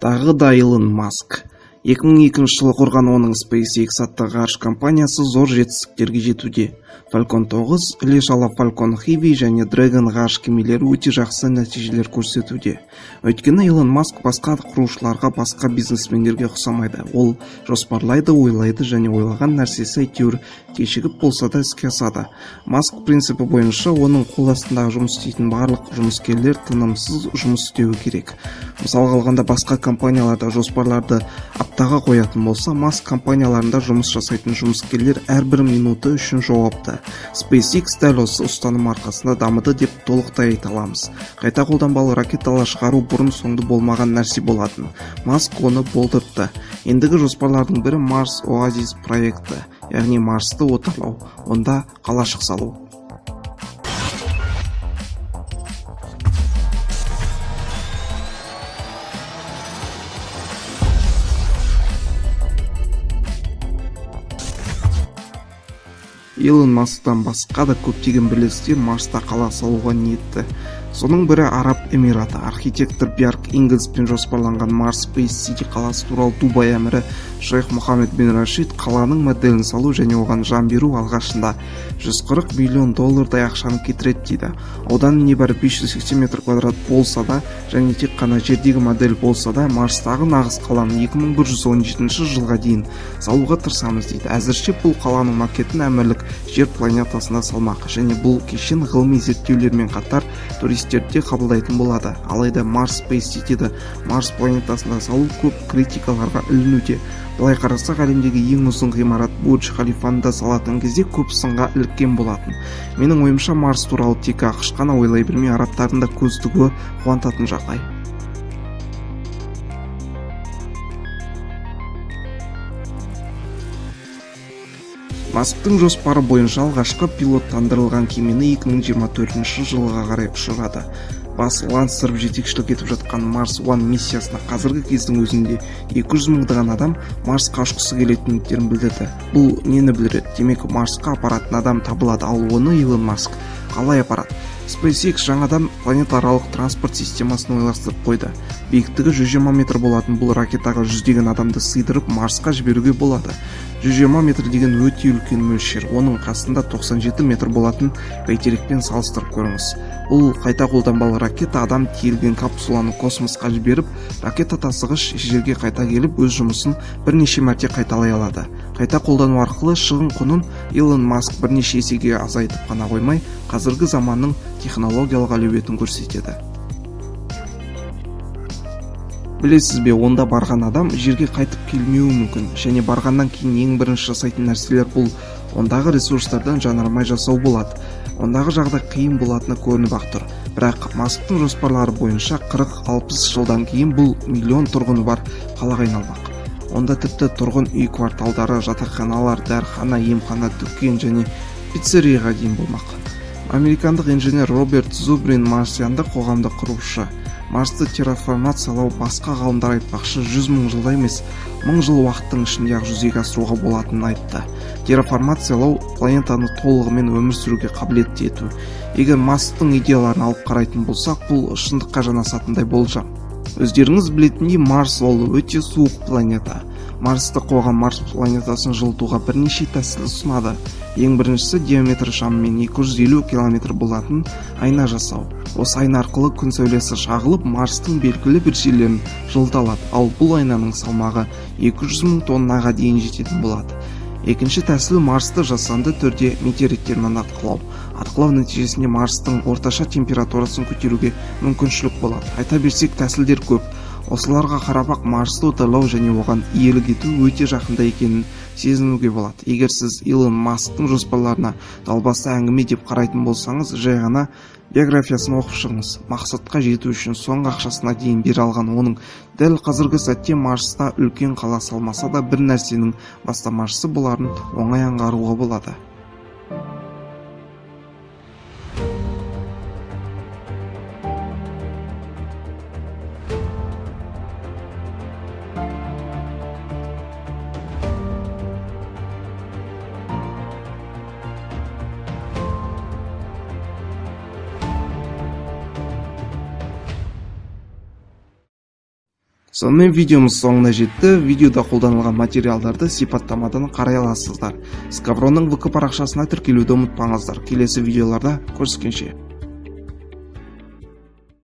Тағы да Илон Маск. 2002 жылы құрған оның SpaceX атты ғарыш компаниясы зор жетістіктерге жетуде. Falcon 9, іле-шала Falcon Heavy және Dragon ғарыш кемелері өте жақсы нәтижелер көрсетуде. Өйткені Илон Маск басқа құрушыларға, басқа бизнесмендерге ұқсамайды. Ол жоспарлайды, ойлайды және ойлаған нәрсесі әйтеуір кешігіп болса да іске асады. Маск принципі бойынша оның қол астындағы жұмыс істейтін барлық жұмыскерлер тынымсыз жұмыс істеуі керек. Мысалға алғанда, басқа компанияларда жоспарларды аптаға қоятын болса, Маск компанияларында жұмыс жасайтын жұмыскерлер әрбір минуты үшін жауапты. SpaceX дәл осы ұстаным арқасында дамыды деп толықтай айта аламыз. Қайта қолданбалы ракеталар шығару бұрын соңды болмаған нәрсе болатын. Маск оны болдыртты. Ендігі жоспарлардың бірі Марс Оазис проекті, яғни Марсты отарлау, онда қалашық салу. Илон Масктан басқа да көптеген бірлестіктер Марста қала салуға ниетті. Соның бірі Араб Эмираты. Архитектор Бьярк Ингельспен жоспарланған Марс Спейс Сити қаласы туралы Дубай әмірі шейх Мұхаммед бин Рашид қаланың моделін салу және оған жан беру алғашында 140 миллион доллардай ақшаны кетіреді дейді. Ауданы небәрі 580 метр квадрат болса да және тек қана жердегі модель болса да, Марстағы нағыз қаланы 2117 жылға дейін салуға тырысамыз дейді. Әзірше бұл қаланың макетін әмірлік жер планетасында салмақ және бұл кешен ғылыми зерттеулермен қатар туристерді де қабылдайтын болады. Алайда Марс Спейс Ситиді Марс планетасында салу көп критикаларға ілінуде. Былай қарасақ, әлемдегі ең ұзын ғимарат Бурдж Халифаны да салатын кезде көп сынға іліккен болатын. Менің ойымша, Марс туралы тек АҚШ қана ойлай бермей, арабтардың да көз тігуі қуантатын жағдай. Масктың жоспары бойынша алғашқы пилоттандырылған кемені 2024 жылға қарай ұшырады. Бас Ланстеріп жетекшілік етіп жатқан Марс One миссиясына қазіргі кездің өзінде 200 мыңдаған адам Марсқа ұшқысы келетіндіктерін білдірді. Бұл нені білдіреді? Демек, Марсқа апаратын адам табылады, ал оны Илон Маск қалай апарады? SpaceX жаңадан планетаралық транспорт системасын ойластырып қойды. Биіктігі 120 метр болатын бұл ракетаға жүздеген адамды сыйдырып Марсқа жіберуге болады. 120 метр деген өте үлкен мөлшер. Оның қасында 97 метр болатын бәйтерекпен салыстырып көріңіз. Бұл қайта қолданбалы ракета адам тиелген капсуланы космосқа жіберіп, ракета тасығыш жерге қайта келіп, өз жұмысын бірнеше мәрте қайталай алады. Қайта қолдану арқылы шығын құнын Илон Маск бірнеше есеге азайтып қана қоймай, қазіргі заманның технологиялық әлеуетін көрсетеді. Білесіз бе, онда барған адам жерге қайтып келмеуі мүмкін және барғаннан кейін ең бірінші жасайтын нәрселер бұл ондағы ресурстардан жанармай жасау болады. Ондағы жағдай қиын болатыны көрініп ақ тұр. Бірақ Масктың жоспарлары бойынша 40-60 жылдан кейін бұл миллион тұрғыны бар қалаға айналмақ. Онда тіпті тұрғын үй кварталдары, жатақханалар, дәріхана, емхана, дүкен және пиццерияға дейін болмақ. Американдық инженер Роберт Зубрин марсиандық қоғамды құрушы. Марсты терраформациялау басқа ғалымдар айтпақшы 100 мың жылда емес, мың жыл уақыттың ішінде ақ жүзеге асыруға болатынын айтты. Терраформациялау планетаны толығымен өмір сүруге қабілетті ету. Егер Масктың идеяларын алып қарайтын болсақ, бұл шындыққа жанасатындай болжам. Өздеріңіз білетіндей, Марс ол өте суық планета. Марстық қоғам Марс планетасын жылытуға бірнеше тәсіл ұсынады. Ең біріншісі диаметрі шамамен 250 километр болатын айна жасау. Осы айна арқылы күн сәулесі шағылып, Марстың белгілі бір жерлерін жылыта алады. Ал бұл айнаның салмағы 200 мың тоннаға дейін жететін болады. Екінші тәсіл Марсты жасанды түрде метеориттермен атқылау. Атқылау нәтижесінде Марстың орташа температурасын көтеруге мүмкіншілік болады. Айта берсек, тәсілдер көп. Осыларға қарап-ақ Марсты отарлау және оған иелік ету өте жақында екенін сезінуге болады. Егер сіз Илон Масктың жоспарларына далбаса әңгіме деп қарайтын болсаңыз, жай ғана биографиясын оқып шығыңыз. Мақсатқа жету үшін соңғы ақшасына дейін бере алған оның дәл қазіргі сәтте Марста үлкен қала салмаса да, бір нәрсенің бастамашысы боларын оңай аңғаруға болады. Сонымен, видеомыз соңына жетті. Видеода қолданылған материалдарды сипаттамадан қарай аласыздар. Скавронның ВК парақшасына тіркелуді ұмытпаңыздар. Келесі видеоларда көріскенше.